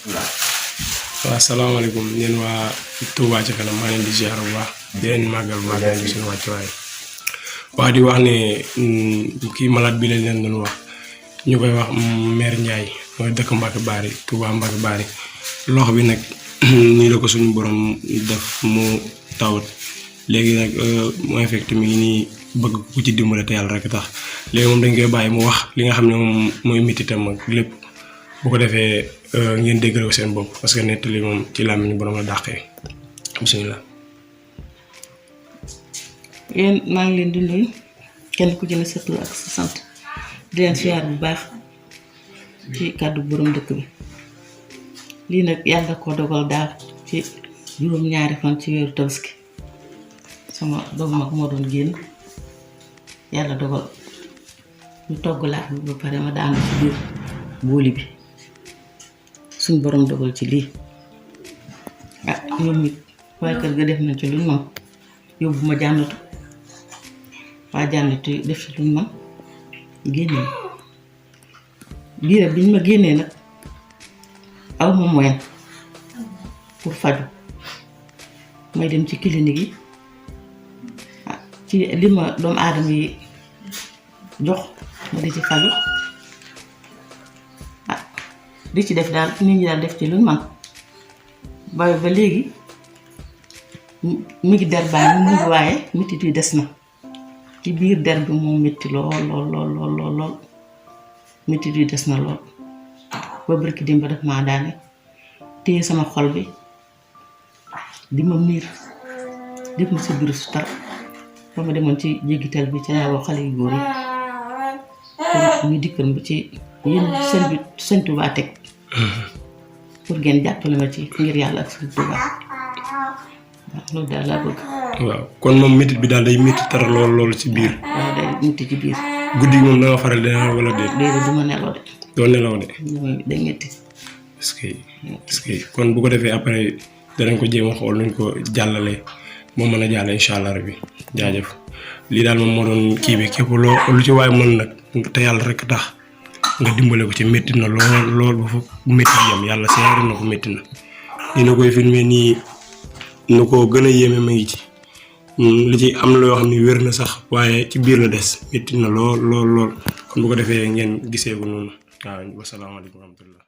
waaw asalaamaaleykum yéen waa Touba ca kanam maa leen di ziar bu baax di leen màggal bi seen wàccuwaay waa di wax ne kii malade bi lañ leen doon wax ñu koy wax maire Ndiaye mooy dëkk Mbacke Bari Touba Mbacke Bari loxo bi nag nii la ko suñu borom def mu tawat léegi nag mu infecté mi ngi nii bëgg ku ci dimbale te yàlla rek tax léegi moom dañ koy bàyyi mu wax li nga xam ne moom mooy mititam ak lépp bu ko defee ngeen déggal ko seen bopp parce que nettali moom ci làmmiñu borom la dàqee bisimilah. yéen maa ngi leen di nuyu kenn ku ci ne sa tur ak sa sant di leen siyaar bu baax ci kàddu borom dëkk bi lii nag yàlla ko dogal daal ci juróom-ñaari fan ci weeru tabaski sama doom mag moo doon génn yàlla dogal ñu togg laax bi ba pare ma daanu ci biir booli bi suñ borom dogal ci lii ñoom it waaye kër ga def nañ ci luñ man yóbbu ma jànnatu waa jànnatu def ci luñ man génne biira biñ ma génnee nag aw ma moyen pour faju may dem ci clinique yi ci li ma doomu aadama yi jox ma di ci faju di ci def daal nit ñi daal def ci luñ man ba léegi mi ngi der baa mu ngi waaye metit yi des na ci biir der bi moom metti lool lool lool lool lool lool metit yi des na lool ba barki dimba def maa daane téye sama xol bi di ma miir def ma si biir su tar ba ma demoon ci jéggital bi ca laa woo xale yu góor yi pour ñu dikkal ba ci yéen seen bi sëñ Tuubaa teg pour ngeen jàppale ma ci ngir yàlla ak sëñ Tuubaa waaw loolu daal laa bëgg. waaw kon moom métit bi daal day métti tar lool ci biir. waaw day métti ci biir. guddi gi moom da nga faral di nelaw wala déet. léegi du ma nelaw de. doo nelaw de. day métti. est-ce que kon bu ko defee après danañ ko jéem a xool nuñ ko jàllalee moo mën a jàll incha allah rabbi jaajëf lii daal moom moo doon kii bi képp lu ci waay mën nag te yàlla rek tax nga dimbale ko ci métti na lool ba fa métti yam yàlla seetlu na ko métti na dina koy filmer nii nu ko gën a yéeme ma ngi ci li ci am na loo xam ne wér na sax waaye ci biir la des métti na lool kon bu ko defee ngeen gisee ko noonu waaw wasalaamaaleykum wa rahmatullah